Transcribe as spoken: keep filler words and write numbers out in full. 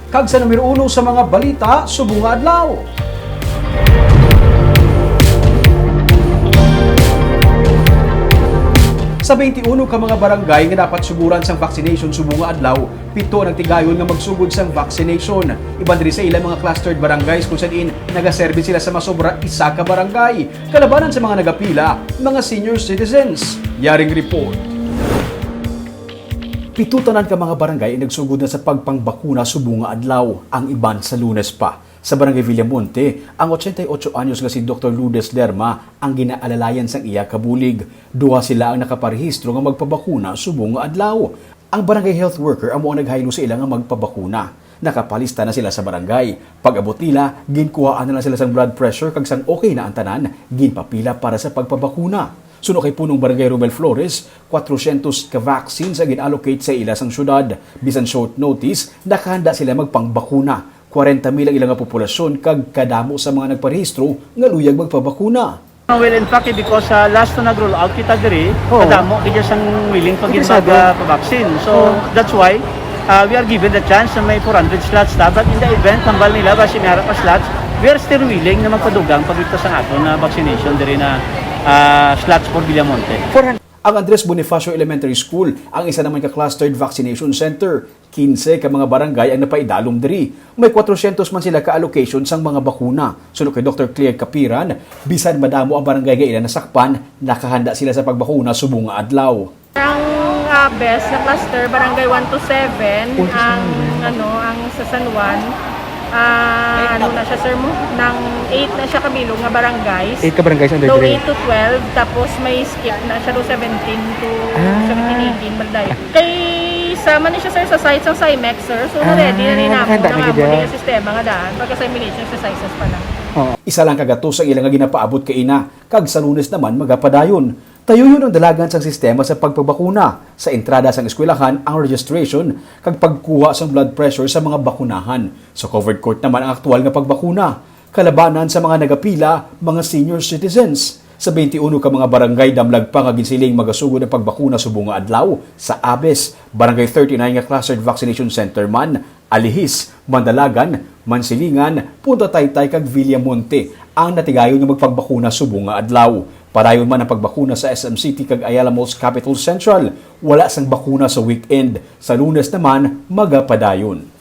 Kag sa numero uno sa mga balita subong nga adlaw. Sa twenty-one ka mga barangay nga dapat suguran sang vaccination subong nga adlaw, pito ang nagtigayon nga magsugod sang vaccination. Iban diri sa ilang mga clustered barangays kung san-in nagaserbi sila sa masobra isa ka barangay. Kalabanan sa mga nagapila, mga senior citizens. Yaring report. Pito tanan ka mga barangay ang nagsugod na sa pagpangbakuna subong nga adlaw, ang iban sa Lunes pa. Sa Barangay Villamonte, ang ochenta y ocho anyos nga si Doktor Lourdes Lerma ang ginaalalayan sang iya kabulig. Duha sila ang nakaparehistro nga magpabakuna subong nga adlaw. Ang barangay health worker amo ang naghaylo sa ila nga magpabakuna. Nakapalista na sila sa barangay. Pag-abot nila, ginkuhaan na lang sila sang blood pressure kag sang okay na ang tanan, ginpapila para sa pagpabakuna. Suno kay Punong Barangay Romel Flores, kwatrocientos ka vaccines ang gin-allocate sa ila sang syudad. Bisan short notice, nakahanda sila magpangbakuna. Kwarenta mil ang ila nga populasyon kag kadamo sa mga nagparehistro nga luyag magpabakuna. Well, in fact, eh, because, ah, last na nag-roll out kita diri, Oh. kadamo gid sang willing pa gid Interesado. mag, ah, pa-vaccine. So, Oh. that's why, ah, we are given the chance na may four hundred slots ta. But in the event, hambal nila, basi may ara pa slots, we are still willing na magpadugang pagkita sa aton na vaccination diri na, ah, slots for Villamonte. Four hundred. Ang Andres Bonifacio Elementary School ang isa naman ka clustered vaccination center. Quince ka mga barangay ang napaidalom diri. May kwatrocientos man sila ka allocation sang mga bakuna. Suno kay Doktor Claire Capiran, bisan madamo ang barangay nga ila nasakpan, nakahanda sila sa pagbakuna subong nga adlaw. Ang, ah, best na cluster, barangay one to seven, ang, ano, ang sa San Juan, ah, ano na siya, sir, mo? Nang eight na siya kabilog nga barangays. Eight ka barangays under Daw diri? Eight to twelve, tapos may skip na siya, daw seventeen to Ah. seventeen eighteen, balday. Kay sama ni siya, sir, sa site sang Cymex, sir. So, na-ready na ni Ah, namo, nakahanda na na mo gid, ni eh. Ang sistema nga daan, pagka sa immunization exercises pa lang. Oo. Isa lang ka gatos ang ila nga ginapaabot kaina, kag sa Lunes naman magapadayon. Tayuyon ang dalagan sang sistema sa pagpabakuna. Sa entrada sang eskwelahan ang registration kag pagkuha sang blood pressure sa mga bakunahan. Sa covered court naman ang aktual nga pagbakuna. Kalabanan sa mga nagapila, mga senior citizens. Sa twenty-one ka mga barangay, damlag pa nga ginsiling magasugod ang pagbakuna subong nga adlaw. Sa Abes, Barangay thirty-nine nga clustered vaccination center man, Alihis, Mandalagan, Mansilingan, Punta Taytay kag Villamonte ang natigayon nga magpagbakuna subong nga adlaw. Padayon man ang pagbakuna sa S M City kag Ayala Malls Capital Central. Wala sang bakuna sa weekend. Sa Lunes naman, magapadayon.